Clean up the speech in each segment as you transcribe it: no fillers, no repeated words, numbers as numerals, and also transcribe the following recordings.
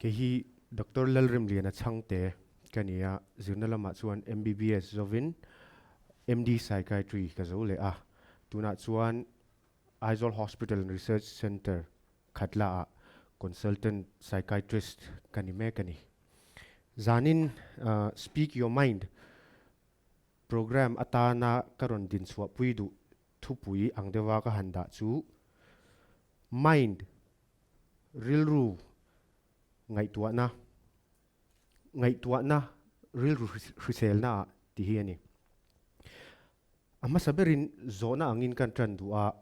Kei hi Doctor Lalrimliana Chhangte ka ni a, zirna lamah chuan MBBS zovin MD Psychiatry ka zo leh a, tunah chuan Aizawl Hospital and Research Centre Khatla ah Consultant Psychiatrist ka ni mek a ni. Zanin Speak Your Mind Programme atana ka rawn dinchhuahpui duh thupui ang deuha ka han dah chu Mind, rilru, ngaihtuahna, ngaihtuahna rilru hriselna ah tih hi a ni. A hmasa berin zawhna angin kan tan duh a,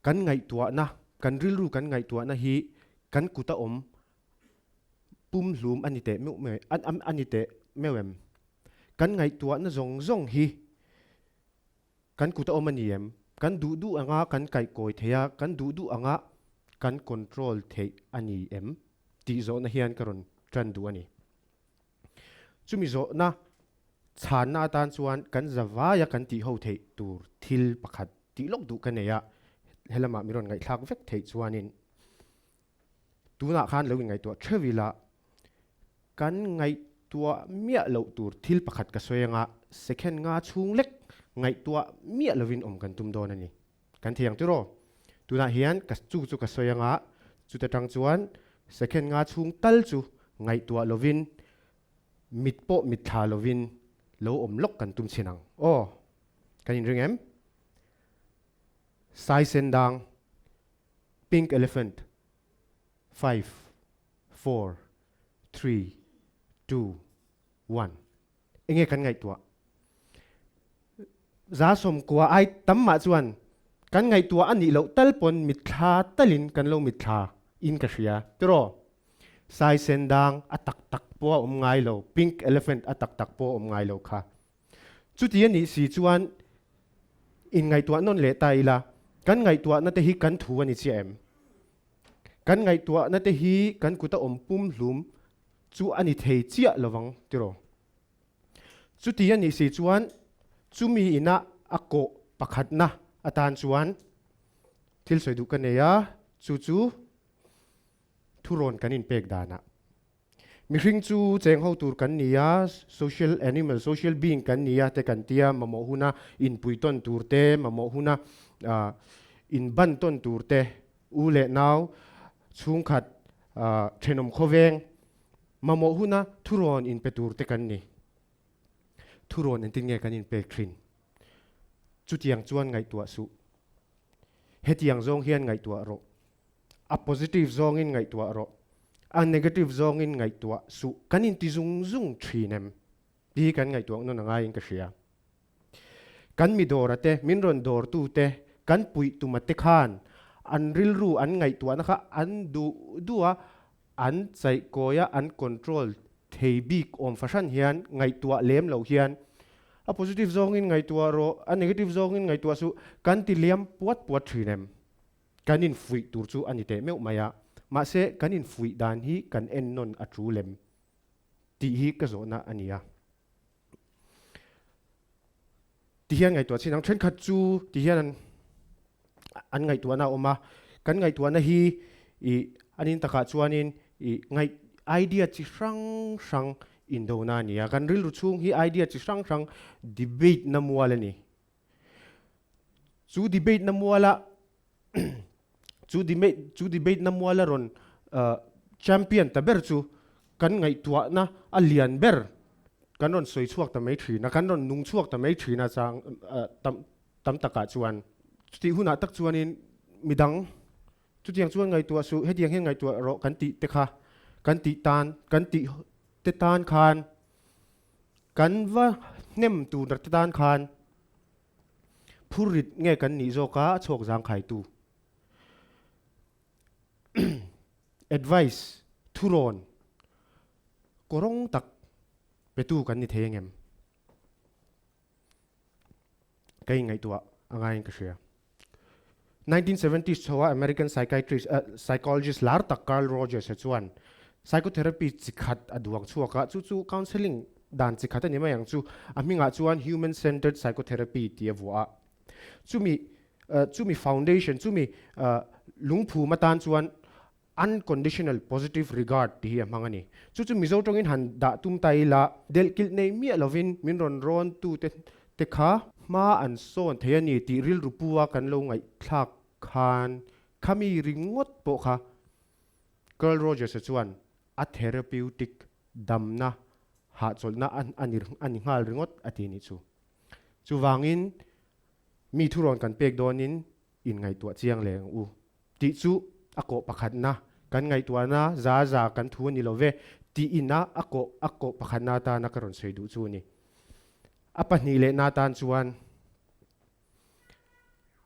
kan ngaihtuahna, kan rilru kan ngaihtuahna hi kan kuta awm pumhlum a ni teh meuh meuh a ni teh meuh em? Kan ngaihtuahna zawng zawng hi kan kuta awm a ni em? Kan duh duh anga kan kaihkawi thei a, kan duh duh anga kan control theih a ni em? Tih zawhna hian ka rawn tan duh a ni. Chumi zawhna chhanna atan chuan kan zavaia kan tih ho theih tur thil pakhat tih lawk duh ka nei a, helamah mi rawn ngaihthlak vek theih chuanin Tunah khan lo inngaihtuah theuh ila, kan ngaihtuah miah loh tur thil pakhat ka sawi anga second nga chhung lek ngaihtuah miah lovin awm kan tum dawn a ni. Kan thei ang tiraw? Tunah hian ka chu chu ka sawi anga chuta tang chuan second nga chhung tal chu ngaihtuah lovin mit pawh mit thla lovin lo awm lawk kan tum chhin ang. Aw, kan inring em? Sai sen dang. Pink elephant five four three two one Enge kan ngaihtuah? Za sawmkua ai tam mah chuan kan ngaihtuah a nih loh tal pawn mitthla talin kan lo mitthla in ka hria tiraw? Sai sen dang a tak tak pawh a awm ngai lo, pink elephant a tak tak pawh a awm ngai lo kha. Chuti a nih si chuan inngaihtuah nawn leh ta ila, kan ngaihtuahna te hi kan thu a ni chiah em? Kan ngaihtuahna te hi kan kuta awm pumhlum chu a ni thei chiah lovang tiraw? Chuti a nih si chuan chumi ina a kawh pakhatna atan chuan thil sawi duh ka nei a, chu chu thurawn kan inpek danah. Mihring chu cheng ho tur kan ni a, social animal, social being kan ni a te kan tia, mamawh huna inpui tawn tur te, mamawh huna inban tawn tur te, u leh nau, chhungkhat, thenawm khawveng, mamawh huna thurawn inpe tur te kan ni. Thurawn engtin nge kan inpek thin? Chutiang chuan ngaihtuah suh. Hetiang zawng hian ngaihtuah rawh. A positive zawngin ngaihtuah rawh, a negative zawngin ngaihtuah suh kan inti zung zung thin em? Tih hi kan ngaihtuah nawn a ngaiin ka hria. Kan mi dawra te, min rawn dawrtu te, kan puih tuma te khan an rilru an ngaihtuahna kha an duh duh a, an chaihkawi a, an control thei bik awm fahran hian ngaihtuah lem loh hian a positive zawngin ngaihtuah rawh, a negative zawngin ngaihtuah suh kan ti liam puat puat thin em? Kan infuih tur chu a ni teh meuh mai a, mahse kan infuih dan hi kan en nawn a tul em tih hi ka zawhna a ni a. Ti hian ngaihtuah chin ang, thenkhat chu ti hian an an ngaihtuahna a awm a, kan ngaihtuahna hi ih an in takah chuanin ih ngaih idea chi hrang hrang indona a ni a, kan rilru chhung hi idea chi hrang hrang debate na mual a ni. Chu debate na muala chu debate chu debate na muala rawn champion ta ber chu kan ngaihtuahna a lian ber kan rawn sawi chhuak ta mai thin a, kan rawn nung chhuak ta mai thin a chang tam tam takah chuan. Chutih hunah tak chuanin midang chutiang chuan ngaihtuah suh hetiang hian ngaihtuah rawh kan tih te kha kan tih tan kan tih te tan khan Kan va hnem tur te tan khan phurrit nge kan nih zawk a, a chhuak zangkhaitu. Advice, thurawn, kawrawng tak petu kan ni thei angem? Ka inngaihtuah a ngaiin ka hria. 1970s chhoa American psychiatrist, psychologist lar tak Carl Rogers-a chuan psychotherapy chi khat a duang chhuak a, chu chu counselling dan chi khat a ni mai ang chu. A hmingah chuan human-centered psychotherapy tih a vuah a. Chumi, chumi foundation, chumi lungphum atan chuan. Unconditional positive regard tih hi a hmang a ni. Chu chu Mizo tawngin han dah tum ta ila, delhkilh nei miah lovin min rawn rawn tute te kha hma an sawn thei a ni tih rilru pu a kan lo ngaihthlak khan khami ringawt pawh kha Carl Rogers-a chuan a therapeutic damna hahchawlhna a ni nghal ringawt a ti nih chu. Chuvangin mi thurawn kan pek dawnin inngaihtuah chiang leh ang u tih chu a kawh pakhatna, kan ngaihtuahna za za kan thu a ni lo ve tih ina a kawh a kawh pakhatna atana ka rawn sawi duh chu a ni. A pahnih lehna atan chuan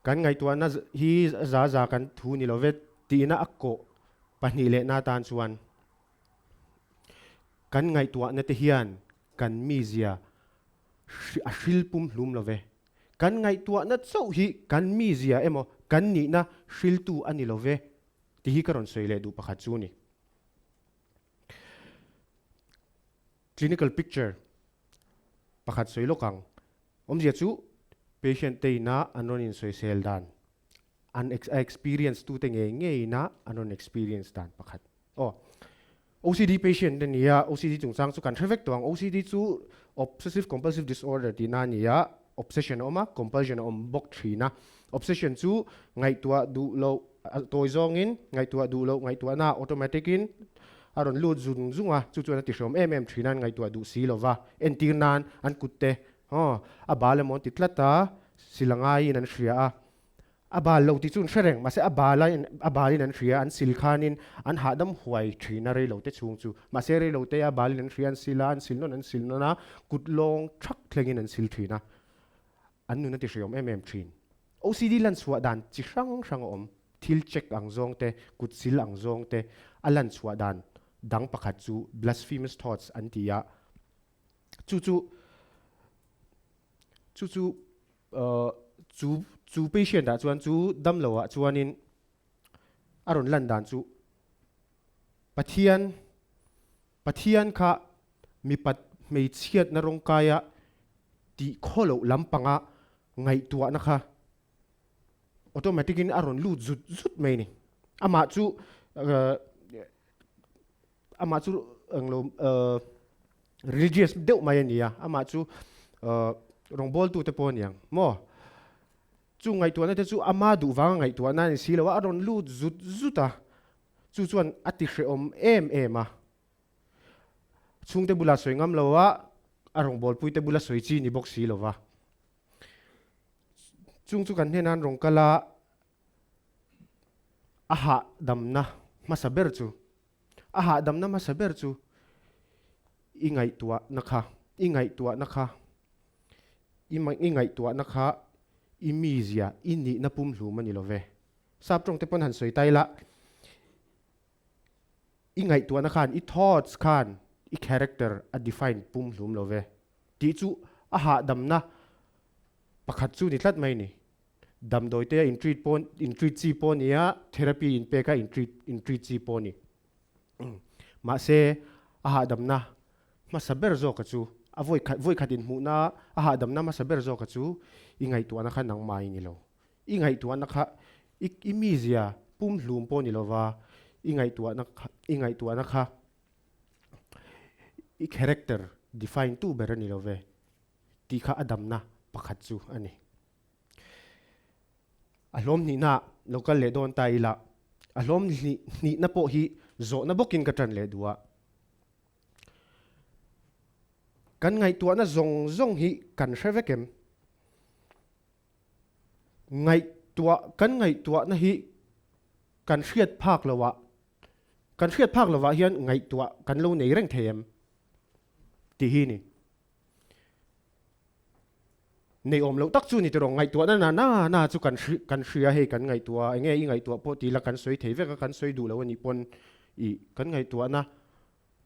kan ngaihtuahna hi za za kan thu ni lo ve tih ina a kawh pahnih lehna atan chuan kan ngaihtuahna te hian kan mizia a hril pum hlum lo ve. Kan ngaihtuahna chauh hi kan mizia emaw kan nihna hriltu a ni lo ve tih hi ka rawn sawi leh duh pakhat chu a ni. Clinical picture pakhat sawi lawk ang. Awmzia chu patient te ina an rawn insawisel dan, an a experience tute ngei ngei ina an rawn experience dan pakhat. Aw. OCD patient te nia, OCD chungchang chu kan hre vek tawh ang. OCD chu Obsessive Compulsive Disorder tihna a ni a, obsession a awm a, compulsion a awm bawk thin a. Obsession chu ngaihtuah duh loh, tawi zawngin ngaihtuah duh loh, ngaihtuahna automatic in a rawn lut zung zung a, chu chuan a tihrawm em em thin a, an ngaihtuah duh si lo va. Entir nan an kut te, aw, a bal emaw an ti tlat a, sila ngaiin an hria a, A bal lo tih chu an hre reng, mahse a bal a a balin an hria, an sil khanin an hahdam huai thin a reilote chhung chu. Mahse reilote a balin an hria, an sil a, an sil nawn an sil nawn a, kut lawng thak thlengin an sil thin a, an nun a ti hreawm em em thin. OCD lan chhuah dan chi hrang hrang a awm, thil check ang zawng te, kut sil ang zawng te, a lan chhuah dan dang pakhat chu blasphemous thoughts an ti a, chu chu chu chu Chu chu patient ah chuan chu damlo ah chuanin a rawn lan dan chu Pathian Pathian kha mipat hmeichhiatna rawngkaia tih khaw loh lampanga ngaihtuahna kha automatic in a rawn lut zut zut mai a ni. Amah chu amah chu englo religious deuh mai a ni a, amah chu rawngbawltu te pawh a ni ang maw? Chu ngaihtuahna te chu ama duh vanga ngaihtuahna a ni si lo a, a rawn lut zut zut a, chu chuan a ti hrehawm em em a. Chhungte bula sawi ngam lo a, a rawngbawlpui te bula sawi chi ni bawk si lo va. Chung chu kan hnenah an rawn kal a, a hahdamna hmasa ber chu, a hahdamna hmasa ber chu i ngaihtuahna kha, i ngaihtuahna kha, i i ngaihtuahna kha i mizia, i nihna pumhlum a ni lo ve. Sap tawng te pawn han sawi ta ila, i ngaihtuahna khan, i thoughts khan i character a define pumhlum lo ve tih chu a hahdamna pakhat chu ni tlat mai a ni. Damdawi te a in treat pawh in treat chi pawh a ni a, therapy in pek a in treat in treat chi pawh a ni. Mahse a hahdamna hmasa ber zawka chu a vawi khat vawi khat inhmuhna a hahdamna hmasa ber zawka chu i ngaihtuahna kha nangmah i ni lo. I ngaihtuahna kha i i mizia pumhlum pawh ni lova i ngaihtuahna kha i ngaihtuahna kha i character define tu ber a ni lo ve tih kha a damna pakhat chu a ni. A hlawm hnihna lo kal leh dawn ta ila, a hlawm hnihna pawh hi zawhna bawkin ka tan leh duh a. Kan ngaihtuahna zawng zawng hi kan hre vek em? Ngaihtuah, kan ngaihtuahna hi kan hriat phak loah, kan hriat phak lovah hian ngaihtuah kan lo nei reng thei em? Tih hi a ni. Nei awm loh tak chu ni tiraw, ngaihtuahna na na na chu kan hri kan hria hei kan ngaihtuah enge i ngaihtuah pawh ti ila kan sawi thei vek a, kan sawi duh lo a nih pawn ih kan ngaihtuahna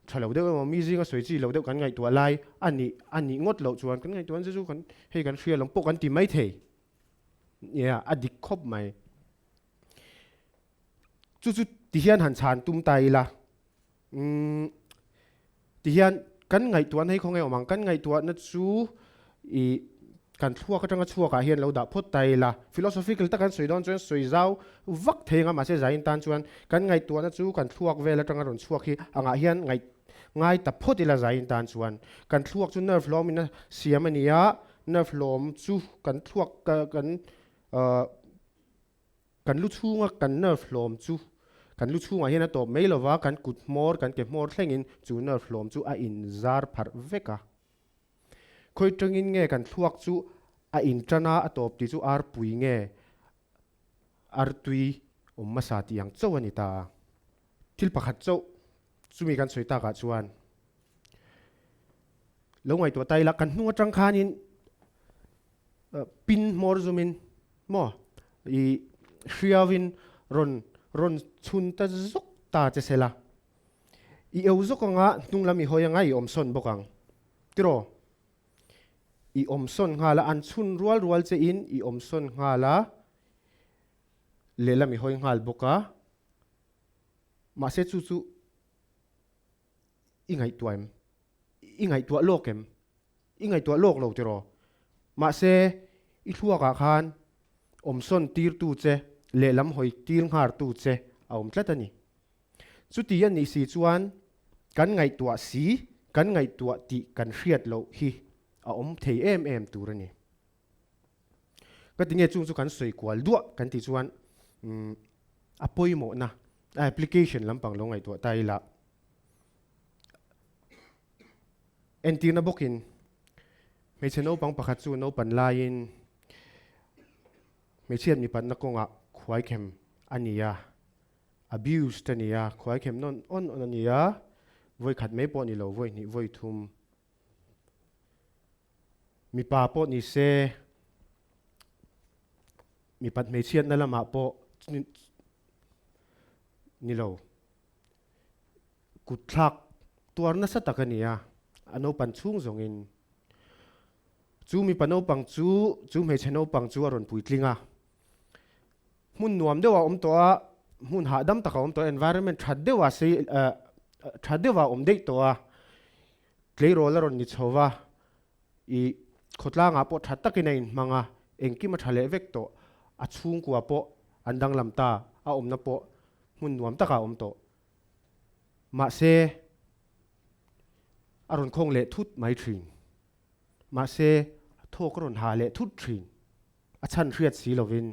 tha lo deuh emaw mi zinga sawi chi lo deuh kan ngaihtuah lai a nih a nih ngawt loh chuan kan ngaihtuahna chu chu kan hei kan hria lawm pawh kan ti mai thei nia a dik khawp mai. Chu chu ti hian han chhan tum ta ila. Umm tihian kan ngaihtuahna hi khawnge awm ang, kan ngaihtuahna chu ih. Kan thluak atanga chhuakah hian lo dah phawt ta ila. Philosophical tak an sawi dawn chuan sawi zau vak thei anga mahse zain tan chuan kan ngaihtuahna chu kan thluak vel atanga rawn chhuak hi angah hian ngaih ngai ta phawt ila zain tan chuan kan thluak chu nerve hlawmin a siam a ni a, nerve hlawm chu kan thluak kan Kan lu chhunga kan nerve hlawm chu kan lu chhungah hian a tawp mai lova, kan kut hmawr, kan ke hmawr thlengin chu nerve hlawm chu a inzar pharh vek a. Khawi tangin nge kan thluak chu a intan a, a tawp tih chu arpui nge artui awm hmasa tih ang chauh a ni ta a. Thil pakhat chauh chumi kan sawi takah chuan lo ngaihtuah ta ila, kan hnung atang khanin pin hmawr zumin maw i hriauin rawn rawn chhun ta zuk ta che sela, i eu zuk anga hnung lam i hawi anga i awm sawn bawk ang tiraw? I awm sawn nghal a, an chhun rual rual che in i awm sawn nghal a, lehlam i hawi nghal bawk a, mahse chu chu I ngaihtuah em? I ngaihtuah lawk em? I ngaihtuah lawk lo tiraw? Mahse, i thluakah khan awmsawn tirtu che lehlam hawi tir nghartu che a awm tlat a ni. Chuti a nih si chuan kan ngaihtuah si, kan ngaihtuah tih kan hriat loh hi a awm thei em em tur a ni. Ka ti nge chung chu kan sawi kual duah kan tih chuan a pawimawhna application lampang lo ngaihtuah ta ila entirna bawkin hmeichhe naupang pakhat chu naupan laiin hmeichhiat mipatna kawngah khuaikhem a ni a, abused a ni a, khuaikhem nawn awn awn a ni a, vawikhat mai pawh ni lo vawi hnih vawi thum. Mipa pawh ni se, mipat hmeichhiatna lamah pawh ni lo, kutthlak tuar nasa tak a ni a, a naupan chhung zawngin. Chu mipa naupang chu, chu hmeichhe naupang chu a rawn puitling a. Hmun nuam deuh a awm tawh a, hmun hahdam tak a awm tawh a, environment tha deuh a sei, tha deuh a awm daih tawh a. Tleirawl a rawn ni chho va, i khawtlangah pawh tha takin a inhmang a, engkim a tha leh vek tawh, a chhungkua pawh an danglam ta, a awmna pawh hmun nuam takah a awm tawh. Mahse, a rawn khawng leh thut mai thin. Mahse, thawk a rawn ha leh thut thin. A chhan hriat si lovin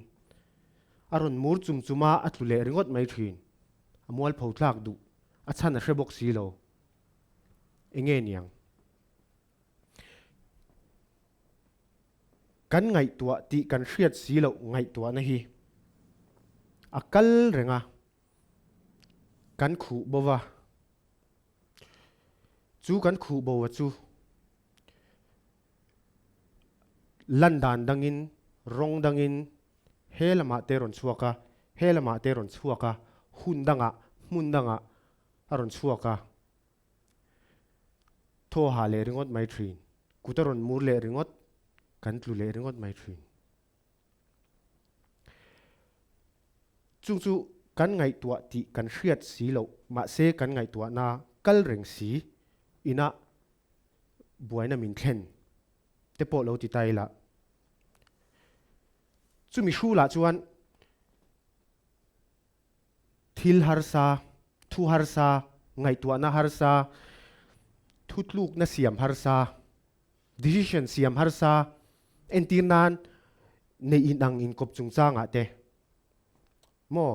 a rawn mur chum chum a, a tlu leh ringawt mai thin. A mualpho tlak duh, a chhan a hre bawk si lo. Enge niang? Kan ngaihtuah tih kan hriat si loh ngaihtuahna hi a kal reng a, kan khuh bo va. Chu kan khuh bo va chu lan dan dangin, rawng dangin he lamah te rawn chhuak a, he lamah te rawn chhuak a, hun dangah, hmun dangah a rawn chhuak a, thaw hah leh ringawt mai thin, kut a rawn mur leh ringawt, kan tlu leh ringawt mai thin. Chung chu kan ngaihtuah tih kan hriat si loh, mahse kan ngaihtuahna kal reng si ina buaina min thlen te pawh lo ti ta ila. Chumi hrulah chuan Thil harsa, thu harsa, ngaihtuahna harsa, thutlukna siam harsa, decision siam harsa, entir nan neih inang inkawp chungchangah te maw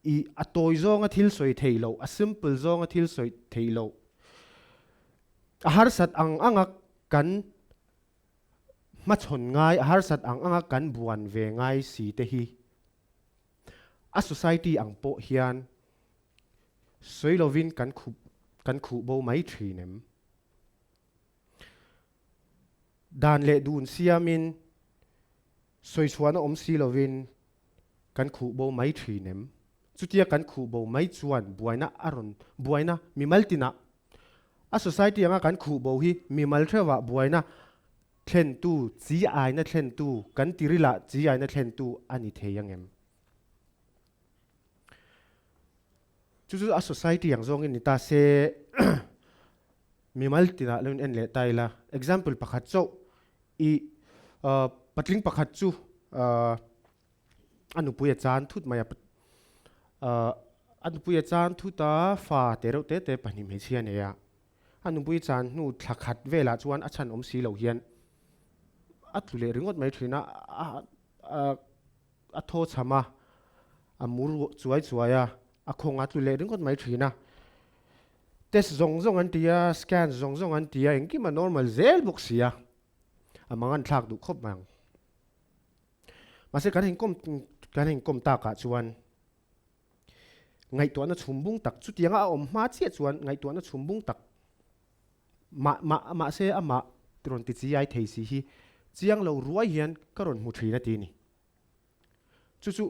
i a tawi zawnga thil sawi theih loh, a simple zawnga thil sawi theih loh, a harsat ang anga kan hmachhawn ngai, a harsat ang anga kan buan ve ngai si te hi A society ang pawh hian sawi lovin kan khup kan khuh bo mai thin em? Dan leh dun siamin sawi chhuahna awm si lovin kan khuh bo mai thin em? Chutia kan khuh bo mai chuan buaina a rawn buaina mimal tinah a society anga kan khuh bo hi mimal theuhah buaina Thlentu, chi aina thlentu, kan ti rilah chi aina thlentu a ni thei ang em? Chu chu a society ang zawngin ni ta se, mimal tinah lo in en leh ta ila. Example pakhat chauh i Patling pakhat chu a nupui a chan thut mai a, a nupui a chan thut a, fa te reuh te te pahnih hmeichhia a nei a. A nupui chan hnu thla khat velah chuan a chhan awm si loh hian a tlu leh ringawt mai thin a, a thaw chham a, a mur chuai chuai a, a khawng a tlu leh ringawt mai thin a. Test zawng zawng an ti a, scan zawng zawng an ti a, engkim a normal zel bawk si a. A mang an thlak duh khawp mai ang. Mahse kan inkawm kan inkawm takah chuan ngaihtuahna chhumbung tak chutianga a awm hma chiah chuan ngaihtuahna chhumbung tak mah mah mahse amah rawn ti chiai thei si hi chiang lo ruai hian ka rawn hmu thin a ti ni. Chu chu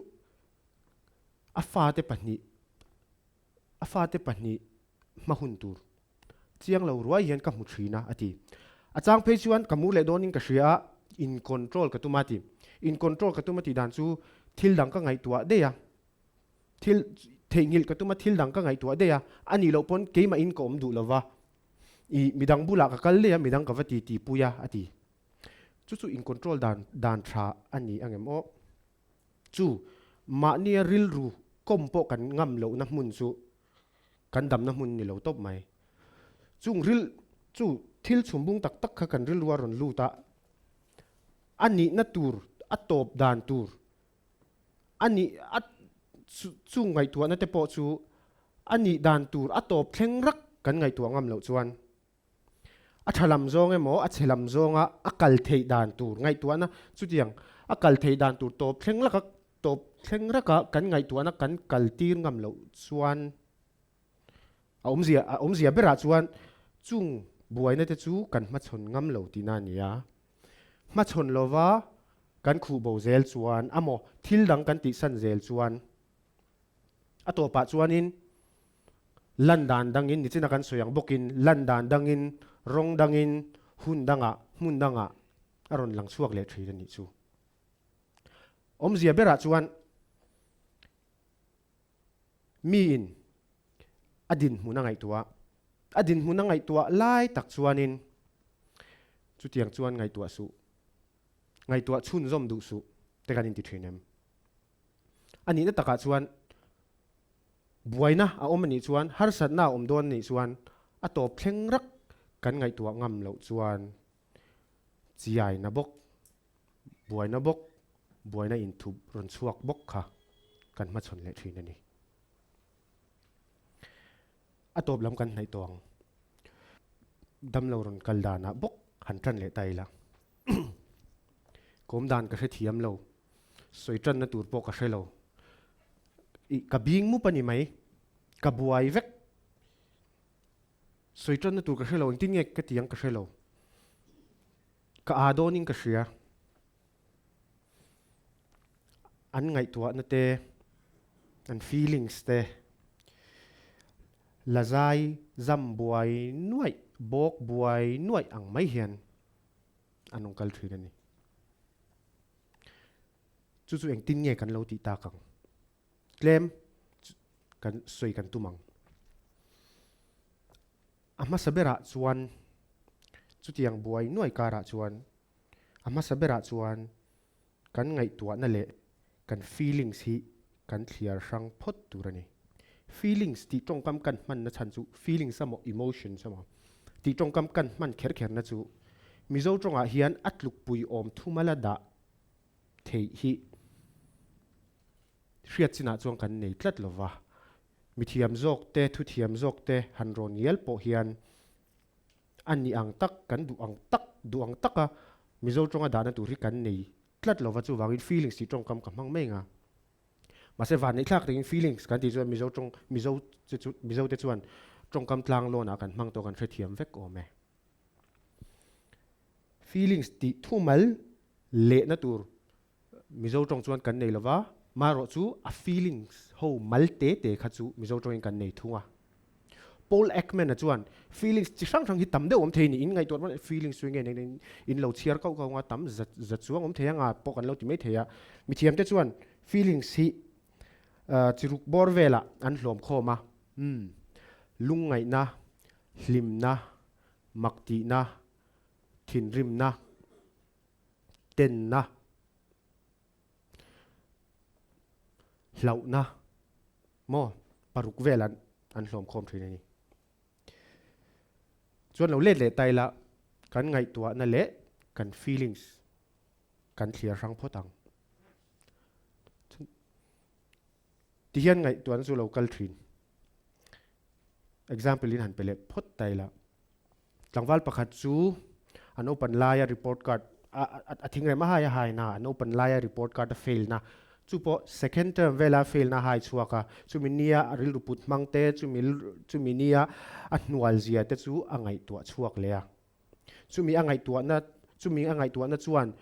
a fate pahnih a fate pahnih hma hun tur chiang lo ruai hian ka hmu thin a, a ti. A chang phei chuan ka mur leh dawnin ka hria a, in control ka tum a ti. In control ka tum a tih dan chu thil dang ka ngaihtuah daih a, thil theihnghilh ka tum a, thil dang ka ngaihtuah daih a, a nih loh pawn keimahin ka awm duh lo va, ih midang bulah ka kal daih a, midang ka va ti ti pui a, a ti. Chu chu in control dan dan tha a ni angem aw. Chu mahnia rilru kawm pawh kan ngam lohna hmun chu kan damna hmun ni lo tawp mai. Chung ril chu thil chhumbung tak tak kha kan rilru a rawn lut a, a nihna tur, a tawp dan tur, a nih a chung ngaihtuahna te pawh chu a nih dan tur a tawp thleng rak kan ngaihtuah ngam loh chuan A tha lam zawng emaw a chhe lam zawnga a kal theih dan tur ngaihtuahna chutiang a kal theih dan tur tawp thleng laka tawp thleng raka kan ngaihtuahna kan kal tir ngam loh chuan a awmzia a awmzia berah chuan chung buaina te chu kan hmachhawn ngam lo tihna a ni a. Hmachhawn lova kan khuh bo zel chuan amaw thil dang kan tihsan zel chuan A tawpah chuanin lan dan dangin, nichina kan sawi ang bawkin lan dan dangin, rawng dangin, hun dangah, hmun dangah a rawn lang chhuak leh thin a nih chu. Awmzia berah chuan miin a dinhmun a ngaihtuah, a dinhmun a ngaihtuah lai tak chuanin chutiang chuan ngaihtuah suh, ngaihtuah chhunzawm duh suh te kan inti thin em? A nihna takah chuan buaina a awm a nih chuan, harsatna a awm dawn a nih chuan a tawp thleng rak kan ngaihtuah ngam loh chuan chiaina bawk, buaina bawk, buaina inthup rawn chhuak bawk kha kan hmachhawn leh thin a ni. A tawp lam kan hnaih tawh ang. Damlo rawn kal danah bawk han tan leh ta ila. Kawm dan ka hrethiam lo. Sawi tanna tur pawh ka hre lo. Ih, ka bing mup a ni mai. Ka buai vek. Sawi tanna tur ka hre lo, engtin nge ka ti ang ka hre lo. Ka aa dawnin ka hria. An ngaihtuahna te, an feelings te, la zai zam buai nuaih, bawk buai nuaih ang mai hian an rawn kal thin a ni. Chu chu engtin nge kan lo tih tak ang? Tlem kan sawi kan tum ang. A hmasa berah chuan chutiang buai nuai karah chuan a hmasa berah chuan kan ngaihtuahna leh kan feelings hi kan thliar hrang phawt tur a ni. Feelings tih tawngkam kan hmanna chhan chu feelings emaw emotions emaw tih tawngkam kan hman kher kherna chu Mizo tawngah hian a tlukpui awm thumala dah theih hi hriat chinah chuan kan nei tlat lo va. Mithiam zawk te, thuthiam zawk te han rawn ngial pawh hian a ni ang tak, kan duh ang tak, duh ang taka Mizo tawnga dahna tur hi kan nei tlat lo va, chuvangin feelings tih tawngkam ka hmang mai ang a. Mahse vanneihthlak takin feelings kan tih chuan Mizo tawng, Mizo te chu, Mizo te chuan tawngkam tlang lawnah kan hmang tawh kan hrethiam vek awm e. Feelings tih thumal lehna tur Mizo tawng chuan kan nei lova, marawh chu a feelings ho mal te te kha chu Mizo tawngin kan nei thung a. Paul Ekman-a chuan feelings chi hrang hrang hi tam deuh awm thei niin ngaihtuah rual feelings chu nge nen in lo chhiar kauh kauh anga tam za za chuang awm thei anga pawh kan lo ti mai thei a. Mithiamte chuan feelings hi chi ruk bawr velah an hlawm khawm a, umm lungngaihna, hlimna, maktihna, thinrimna. Tenna, hlauhna maw paruk vel an an hlawm khawm thin a ni. Chuan lo let leh ta ila kan ngaihtuahna leh kan feelings kan thliar hrang phawt ang. Tihian ngaihtuahna chu lo kal thin. Example in han pe leh phawt ta ila. Tlangval pakhat chu an open laia report card a thing rem a hai a hai na, an open laia report card a fail na, chu pawh second term vela fail na hai chhuak a, chumi nia a rilru put hmang te, chumi chumi nia a hnual zia te chu a ngaihtuah chhuak leh a. Chumi a ngaihtuahna chumi a ngaihtuahna chuan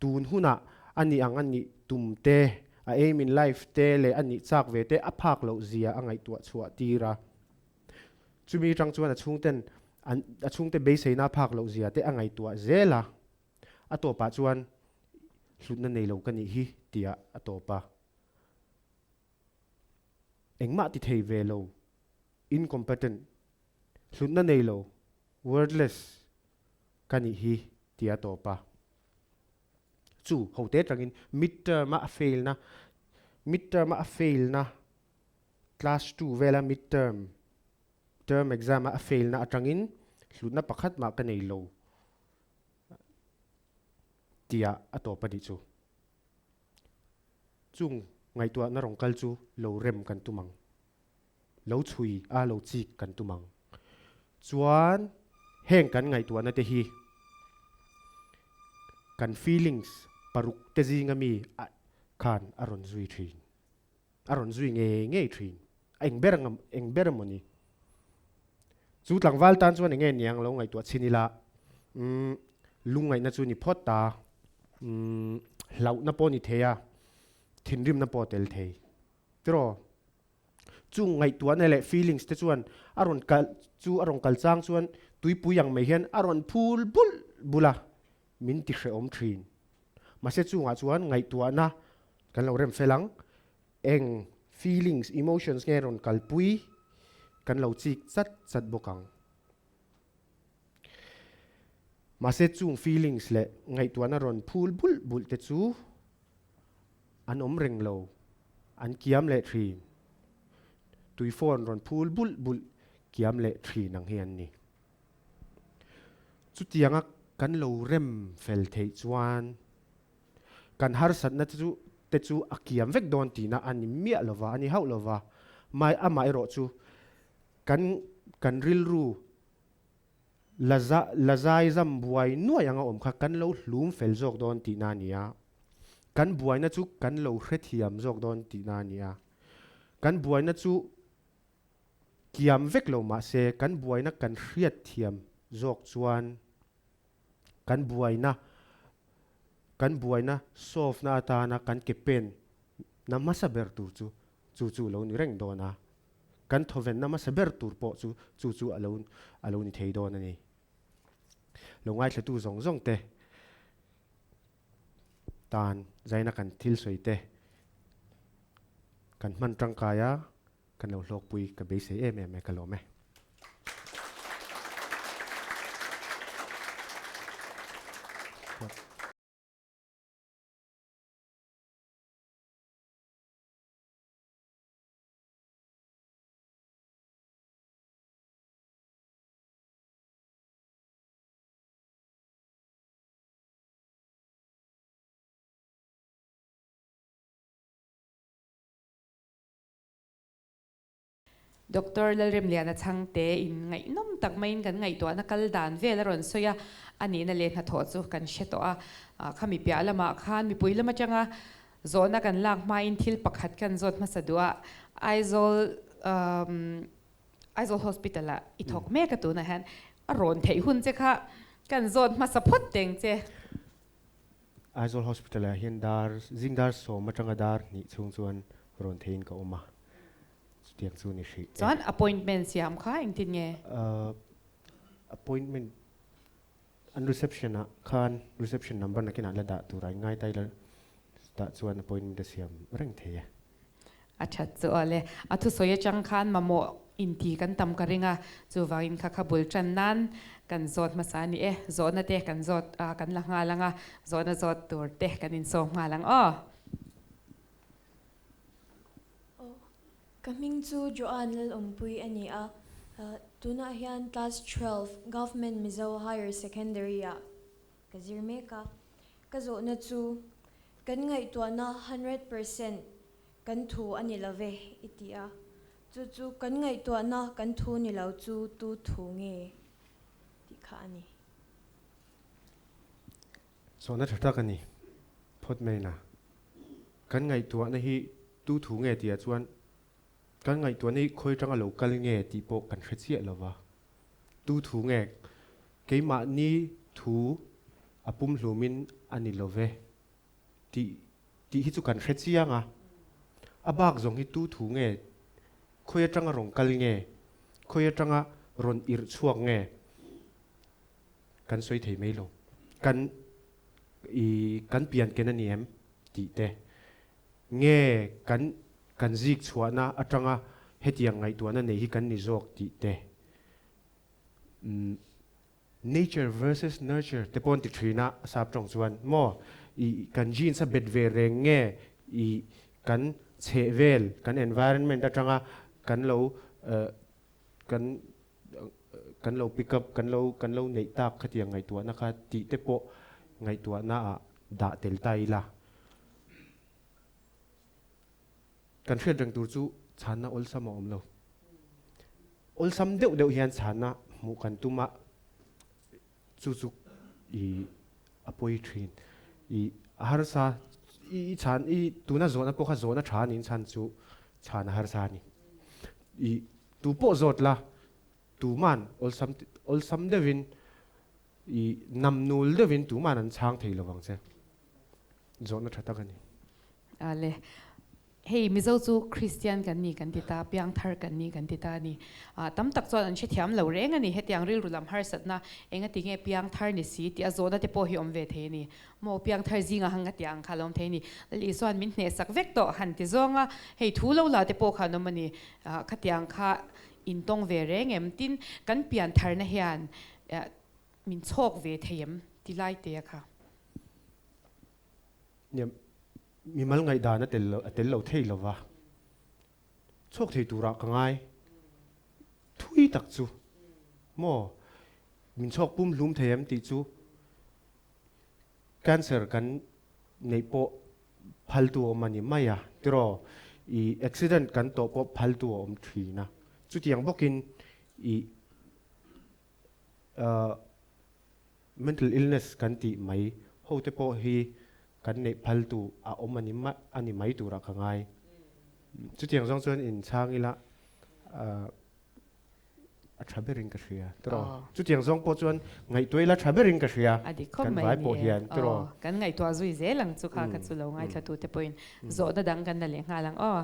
tun hunah a nih ang a nih tum te, a aim in life te leh a nih chak ve te a phak loh zia a ngaihtuah chhuah tir a. Chumi atang chuan a chhungten an a chhungte beiseina phak loh zia te a ngaihtuah zel a, a tawpah chuan hlutna nei lo ka nih hi tia a tawp a. Engmah ti thei ve lo, incompetent, hlutna nei lo, worthless, ka nih hi tia a tawp a. Chu hote atangin mid-term a a fail na, mid-term a a fail na Class 2 vela mid-term, term exam a a fail na atangin hlutna pakhat mah ka nei lo tia a tawp a nih chu. Chung ngaihtuahna rawn kal chu lo rem kan tum ang. Lo chhui a lo chik kan tum ang. Chuan heng kan ngaihtuahna te hi kan feelings paruk te zinga mi khan a rawn zui thin. A rawn zui ngei ngei thin. A eng ber ang eng ber emaw ni? Chu tlangval tan chuan enge niang lo ngaihtuah chhin ila, umm lungngaihna chu ni phawt ta, umm hlauhna pawh ni thei a, thinrimna pawh a tel thei. Tiraw? Chung ngaihtuahna leh feelings te chuan a rawn kal chu a rawn kal chang chuan tuipui ang mai hian a rawn phul bulh bulh a, min ti hrehawm thin. Mahse chungah chuan ngaihtuahna kan lo rem fel ang, eng feelings, emotions nge rawn kalpui kan lo chik chat chat bawk ang. Mahse chung feelings leh ngaihtuahna rawn phul bulh bulh te chu an awm reng lo, an kiam leh thin. Tui phone rawn phul bulh bulh kiam leh thin ang hi an ni. Chutianga kan lo rem fel theih chuan kan harsatna te chu te chu a kiam vek dawn tihna a ni miah lova, a ni hauh lova. Mai amaherawh chu kan kan rilru la za la zaizam buai nuai anga awm kha kan lo hlum fel zawk dawn tihna a ni a. Kan buaina chu kan lo hrethiam zawk dawn tihna a ni a. Kan buaina chu Kiam vek lo mahse kan buaina kan hriat thiam zawk chuan kan buaina kan buaina solve na atana kan ke pen na hmasa ber tur chu chu chu lo ni reng dawn a, kan thawven na hmasa ber tur pawh chu chu chu a lo a lo ni thei dawn a ni. Lo ngaithlatu zawng zawng te tan zaina kan thil sawi te kan hman tangkai a, Kan lo hlawkpui ka beisei em em e ka lawm e. Doctor Lalremliana Chhangte in ngaihnawm tak maiin kan ngaihtuahna kal dan vel a rawn sawi a, a nihna leh hnathawh chu kan hre tawh a. Khami piah lamah khan mipui lam atanga zawhna kan lak hmain thil pakhat kan zawt hmasa duh a, Aizawl Aizawl Hospital ah i thawk mek a tunah hian a rawn theih hun che kha kan zawt hmasa phawt teng che. Aizawl Hospital ah hian dar zing dar sawm atanga dar hnih chhung chuan rawn theiin ka awm a, chutiang chu ni hrih e. Chuan appointment siam kha engtin nge? Appointment an reception ah khan reception number nakinah la dah tur a in ngai ta ila chutah chuan appointment a siam reng thei e. A that chu awle. A thusawi atang khan mamawh Inti kan tam ka ring a, chuvangin kha kha bul tan nan kan zawt hmasa a ni e. Zawhna te kan zawt a, kan la nghal ang a, zawhna zawt tur te kan insawm nghal ang aw. Aw, ka hming chu Joan Lalawmpui a ni a, tunah hian class 12 Government Mizo Higher Secondary ah ka zir mek a. Ka zawhna chu kan ngaihtuahna 100% Kan thu a ni lo ve i ti a, chu chu kan ngaihtuahna kan thu ni lo chu tu thu nge tih kha a ni. Zawhna tha tak a ni phawt mai na. Kan ngaihtuahna hi tu thu nge tih ah chuan kan ngaihtuahna hi khawi atanga lo kal nge tih pawh kan hre chiah lo va. Tu thu nge keimahni thu a pumhlumin a ni lo ve tih tih hi chu kan hre chiang a, a bak zawng hi tu thu nge, khawi atanga rawn kal nge, khawi atanga rawn irh chhuak nge kan sawi thei mai lo. Kan i kan pian ken a ni em tih te nge kan kan zik chhuahna atanga hetiang ngaihtuahna nei hi kan ni zawk tih te umm Nature versus nurture te pawh an ti thin a, sap tawng chuan maw i kan genes a bet ve reng nge i kan chheh vel kan environment atanga kan lo kan kan lo pick up kan lo kan lo neih tak khatiang ngaihtuahna kha tih te pawh ngaihtuahna ah dah tel ta ila. Kan hriat reng tur chu chhanna awlsam a awm lo. Awlsam deuh deuh hian chhanna hmuh kan tum a, chu chu i a pawi thin. I a harsa i chhan i tuna zawhna pawh kha zawhna tha niin chhan chu chhan a harsa a ni. I tu pawh zawt la, tuman awlsam awlsam deuhin i namnul deuhin tuman an chhang thei lo vang che. Zawhna tha tak a ni. Ale, hei Mizo chu Kristian kan ni kan ti ta, piangthar kan ni kan ti ta a ni. Ah, tam tak chuan an hrethiam lo reng a ni, hetiang rilru lam harsatna engati nge piangthar ni si tih a zawhna te pawh hi awm ve thei a ni. Maw piangthar zinga hang a tih ang kha a lo awm thei a ni. Lal Isua'n min hnehsak vek tawh han ti zawng a, hei thu lo la te pawh kha an awm a ni. Ah, khatiang kha intawng ve reng em? Tin, kan piantharna hian min chhawk ve thei em? Ti lai te a kha. Nia, mimal ngaihdan a tel a tel lo thei lo va, chhuak thei turah ka ngai thui tak chu maw min chhuak pum hlum thei em tih chu cancer kan neih pawh phaltu a awm a ni mai a tiraw i accident kan tawh pawh phaltu a awm thin a chutiang bawkin i Mental illness kan tih mai ho te pawh hi kan neih phal tu a awm a ni a ni mai turah ka ngai. Chutiang zawng chuan in chhang ila a tha berin ka hria tiraw. Chutiang zawng pawh chuan ngaihtuah ila tha berin ka hria kan vai pawh hian tiraw. Kan ngaihtuah zui zel ang chu kha ka chu lo ngaithla tu te pawhin zawhna dang kan la leh nghal ang aw.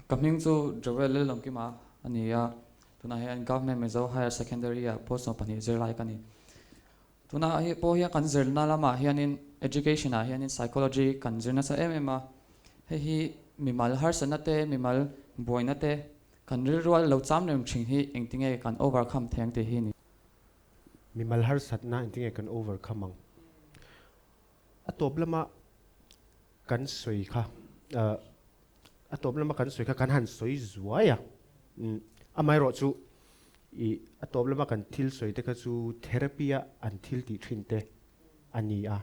Ka hming chu Joel Lalawmkima a ni a, tunah hian Government Mizo Higher Secondary ah post 22 zirlai ka ni. Tunah hi pawh hian kan zirna lamah hianin Education ah hianin Psychology kan zir nasa em em a, hei hi mimal harsatna te, mimal buaina te kan rilrual lo cham reng thin hi engtinge kan overcome thei ang tih hi a ni. Mimal harsatna engtinge kan overcome ang? A tawp lama kan sawi kha a tawp lama kan sawi kha kan han sawi zuai a, amaherawh chu ih a tawp lama kan thil sawi te kha chu therapy a an thil tih thin te a ni a,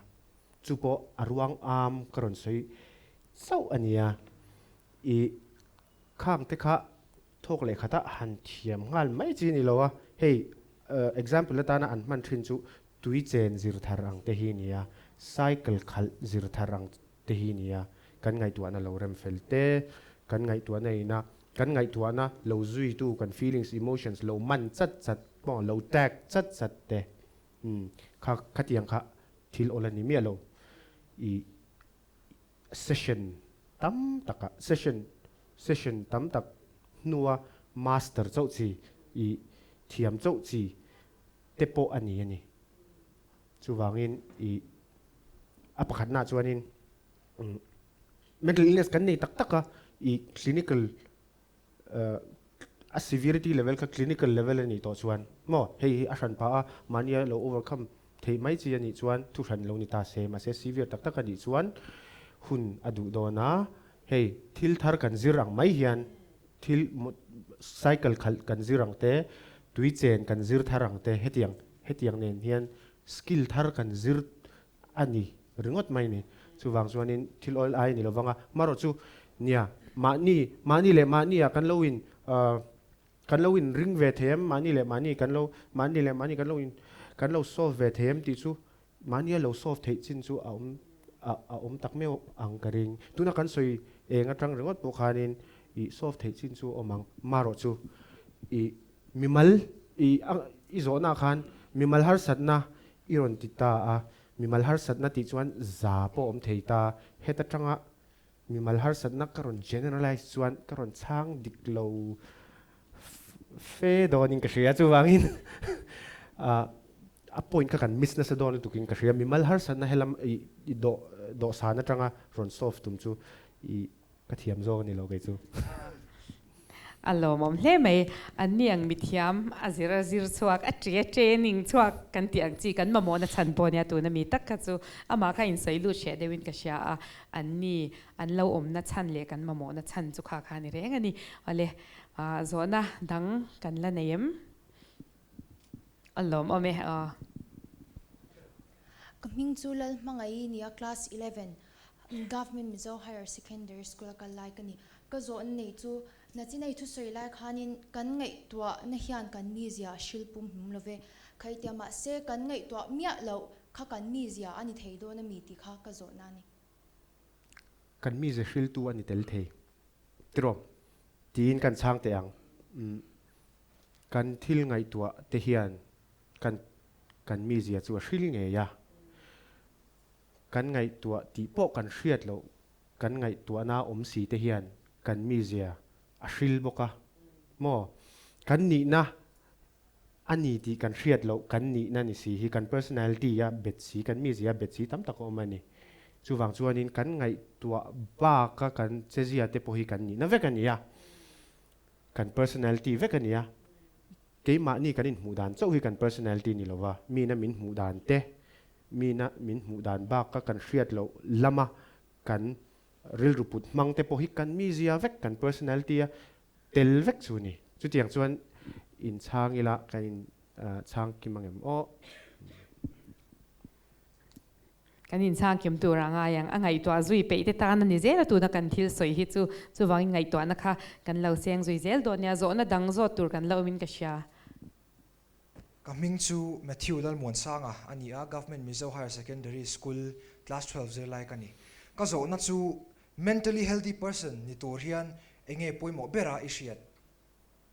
chu pawh a ruang am ka rawn sawi chauh a ni a, ih khang te kha thawk leh khatah han thiam nghal mai chi a ni lo a, hei example atana an hman thin chu Tui chen zir thar ang te hi nia, cycle khalh zir thar ang te hi nia, kan ngaihtuahna lo rem fel te, kan ngaihtuahna ina kan ngaihtuahna lo zuitu kan feelings, emotions lo man chat chat pawh lo tag chat chat te, umm kha khatiang kha thil awl a ni miah lo. I session tam takah session session tam tak hnua master chauh chi i thiam chauh chi te pawh a ni a ni. Chuvangin i a pakhatnaah chuanin mental illness kan nei tak tak a, I clinical a severity level kha clinical level a nih tawh chuan maw hei hi a hran phah a, mahnia lo overcome theih mai chi a nih chuan thu hran lo ni ta se, mahse severe tak tak a nih chuan hun a duh dawn a, hei thil thar kan zir ang mai hian thil cycle khalh kan zir ang te, tui chen kan zir thar ang te hetiang hetiang nen hian skill thar kan zir a ni ringawt mai ni. Chuvang chuanin thil awl ai ni lovang a, marawh chu nia mahni mahni leh mahni ah kan lo in kan lo in ring ve thei em, mahni leh mahni kan lo mahni leh mahni kan lo in kan lo solve ve thei em tih chu mahni a lo solve theih chin chu a awm a awm tak meuh ang ka ring. Tuna kan sawi eng atang ringawt pawh khanin i solve theih chin chu a awm ang, marawh chu i mimal i i zawhna khan mimal harsatna I rawn ti ta a, mimal harsatna tih chuan za pawh awm thei ta, heta tanga mimal harsatna ka rawn generalize chuan ka rawn chhang dik lo fe dawnin ka hria, chuvangin a point kha kan miss nasa dawn lutukin ka hria, mimal harsatna helam i dawh dawhsan atanga rawn solve tum chu i Ka thiam zawk a ni lo kei chu. A lawmawm hle mai. An ni ang mithiam a zir a zir chhuak, a ṭi a training chhuak kan tih ang chi kan mamawhna chhan pawh nia tuna mi tak kha chu amah kha insawi lut hreh deuhin ka hria a, an ni an lo awmna chhan leh kan mamawhna chhan chu kha kha a ni reng a ni. Awle, zawhna dang kan la nei em? A lawmawm e aw. Ka hming chu Lalhmangaih nia class 11 Government Mizo Higher Secondary School a kal lai ka ni. Ka zawhna nei chu Nachinei thusawi lai khanin kan ngaihtuahna hian kan mizia a hril pum hlum lo ve. Khaitia mahse kan ngaihtuah miah loh kha kan mizia a ni thei dawn a mi tih kha ka zawhna a ni. Kan mizia hriltu a ni tel thei tiraw? Tiin kan chhang teh ang. Umm kan thil ngaihtuah te hian kan kan mizia chu a hril ngei a. Kan ngaihtuah tih pawh kan hriat loh, kan ngaihtuahna awm si te hian kan mizia a hril bawk a maw? Kan nihna a ni tih kan hriat loh, kan nihna ni si hi kan personality a bet si, kan mizia a bet si tam tak a awm a ni. Chuvang chuanin kan ngaihtuah baka kan chezia te pawh hi kan nihna vek a ni a, kan personality vek a ni a. Keimahni kan inhmuh dan chauh hi kan personality ni lova, mina min hmuh dan te, mina min hmuh dan baka kan hriat loh lama kan rilru put hmang te pawh hi kan mizia vek, kan personality a tel vek chu ni. Chutiang chuan inchhang ila kan in chhang kim angem aw. Kan inchhang kim tur a ngai ang. A ngaihtuah zui peih te tan a ni zel a tuna kan thil sawi hi chu chuvangin ngaihtuahna kha kan lo seng zui zel dawn nia, zawhna dang zawt tur kan la awmin ka hria. Ka hming chu Matthew Lalmuansanga a ni a, Government Mizo Higher Secondary School Class 12 zirlai ka ni. Ka zawhna chu mentally healthy person ni tur hian enge pawimawh bera i hriat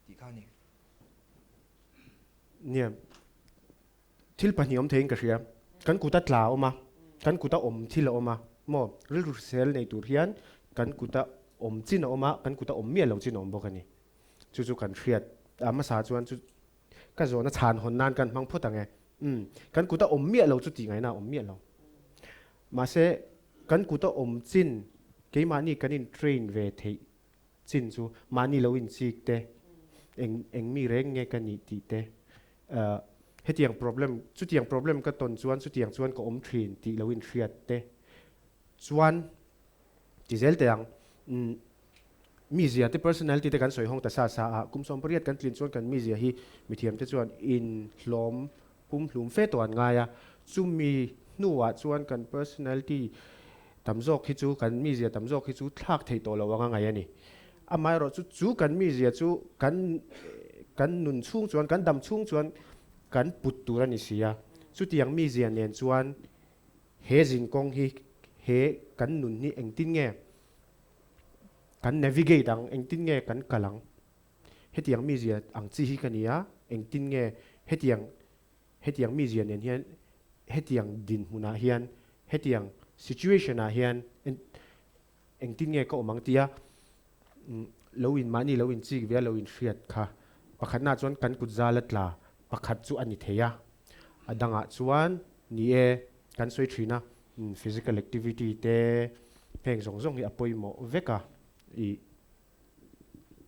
tih kha a ni. Nia, Thil pahnih awm theiin ka hria. Kan kuta tla a awm a, kan kuta awm thil a awm a, maw? Rilru hrisel nei tur hian kan kuta awm chin a awm a, kan kuta awm miah lo chin a awm bawk a ni. Chu chu kan hriat a hmasa chuan chu ka zawhna chhan hawn nan kan hmang phawt ang e. Umm, kan kuta awm miah lo chu tih ngaihna a awm miah lo. Mahse, kan kuta awm chin keimahni kan in train ve theih chin chu mahni lo inchik te, eng eng mi reng nge ka nih tih te, hetiang problem, chutiang problem ka tawn chuan chutiang chuan ka awm thin tih lo inhriat te chuan ti zel teh ang. Umm mizia te personality te kan sawi hawng ta sa sa a, kum 18 kan tlin chuan kan mizia hi mithiam te chuan inhlawm pumhlum fe tawh an ngai a, chumi hnuah chuan kan personality tam zawk hi chu, kan mizia tam zawk hi chu thlak theih tawh lo anga ngaih a ni. Amaherawhchu chu kan mizia chu kan kan nun chhung chuan, kan dam chhung chuan kan put tur a ni si a. Chutiang mizia nen chuan he zinkawng hi, he kan nun hi engtin nge kan navigate ang, engtin nge kan kal ang? Hetiang mizia ang chi hi ka ni a, engtin nge hetiang hetiang mizia nen hian hetiang dinhmunah hian hetiang situation ah hian engtin nge ka awm ang tia lo in mahni lo in chik ve a lo in hriat kha pakhatnaah chuan kan kut zal a tla pakhat chu a ni thei a, a dangah chuan ni e kan sawi thin a physical activity te heng zawng zawng hi a pawimawh vek a i.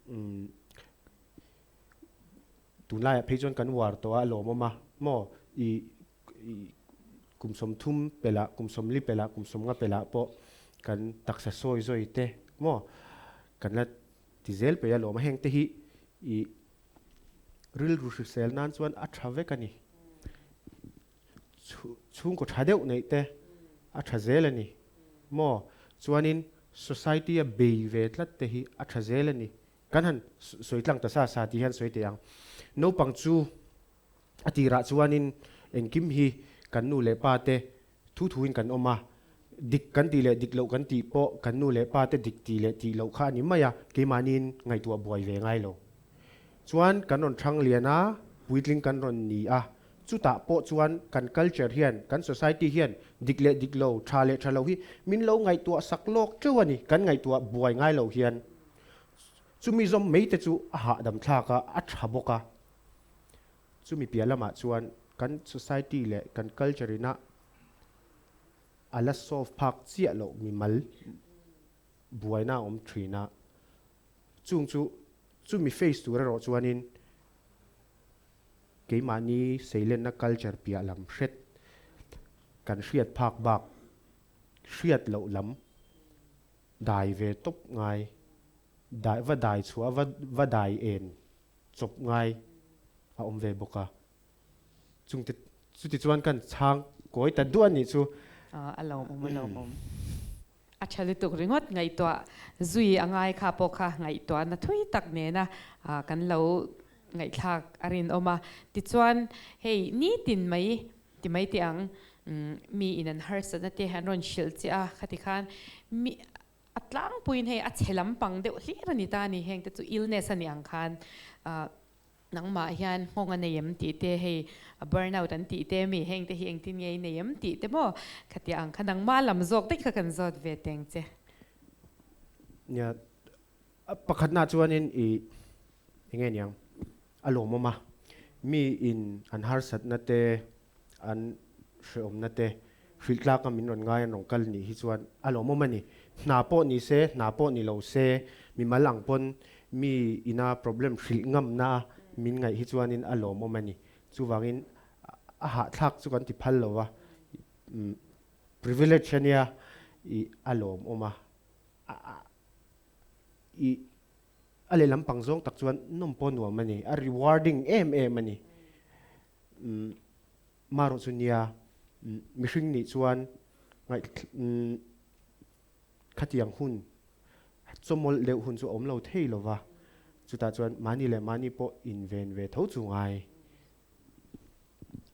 Umm tunlaiah phei chuan kan uar tawh a a lawmawm a maw i i kum 30 pelh kum 40 pelh kum 50 pelh pawh kan taksa sawi zawi te maw kan la ti zel peih a lawm a heng te hi i rilru hrisel nan chuan a tha vek a ni chhungkaw tha deuh neih te a tha zel a ni maw chuanin society a bei ve tlat te hi a tha zel a ni kan han sawi tlang ta sa sa tih hian sawi teh ang naupang chu a tirah chuanin engkim hi kan nu leh pa te thu thuin kan awm a dik kan tih leh dik loh kan tih pawh kan nu leh pa te dik tih leh tih loh kha a ni mai a keimahniin ngaihtuah buai ve ngai lo chuan kan rawn thang lian a puitling kan rawn ni a Chutah pawh chuan kan culture hian, kan society hian dik leh dik lo, tha leh tha lo hi min lo ngaihtuah sak lawk teuh a ni. Kan ngaihtuah buai ngai lo hian chumi zawm mai te chu a hahdam thlak a, a tha bawk a. Chumi piah lamah chuan kan society leh kan culture ina a la solve phak chiah loh mimal buaina a awm thin a. Chung chu chumi face tur erawh chuanin Keimahni seilenna culture piah lam hret kan hriat phak bak hriat loh lam dai ve tawp ngai, dai va dai chhuah va va dai en chawp ngai a awm ve bawk a. Chungte chuti chuan kan chhang kawi ta duah nih chu. A lawmawm a lawmawm. A tha lutuk ringawt ngaihtuah zui a ngai kha pawh kha ngaihtuahna thui tak nena kan lo ngaihthlak a rinawm a. Tichuan hei nitin mai ti mai teh ang mi in an harsatna te an rawn hrilh che a khati khan mi a tlangpuiin hei a chhe lampang deuh hlir a ni ta a ni heng te chu illness a ni ang khan Nangmah hian nghawng a nei em tih te, hei burnout an tih te mi heng te hi engtin nge i nei em tih te maw? Khatiang ang kha nangmah lam zawk daih kha kan zawt ve teng che. Nia, pakhatna chuanin i enge niang a lawmawm a, mi in an harsatna te an hrehawmna te hrilh tlaka min rawn ngai an rawn kal nih hi chuan a lawmawm a ni. Hna pawh ni se, hna pawh ni lo se, mimal ang pawn mi ina problem hrilh ngamna min ngaih hi chuanin a lawmawm a ni. Chuvangin a hahthlak chu kan ti phal lo va, privilege a nia i a lawmawm a, i a lehlam pang zawng tak chuan nawm pawh nuam a ni, a rewarding em em a ni. Marawh chu nia, mihring nih chuan khatiang hun, chawmawlh deuh hun chu a awm lo thei lo va, chutah chuan mahni leh mahni pawh inven ve tho chu ngai.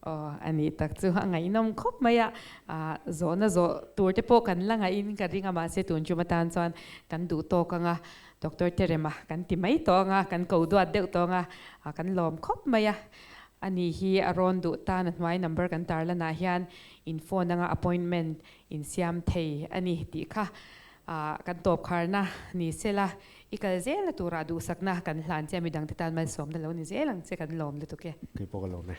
Aw, a nih tak chu a ngaihnawm khawp mai a, zawhna zawh tur te pawh kan la ngaihin ka ring a, mahse tun tum atan chuan kan duh tawk ang a, Doctor Terema kan ti mai tawh ang a, kan ko duat deuh tawh ang a, kan lawm khawp mai a. Ani hi a rawn duh tan a hnuai number kan tarlanah hian in phone anga appointment in siam thei a ni tih kha kan tawp kharna ni sela i kal zel na turah duhsakna kan hlan che a midangte tan malsawmna lo ni zel ang che kan lawm lutuk e. Kei pawh ka lawm e.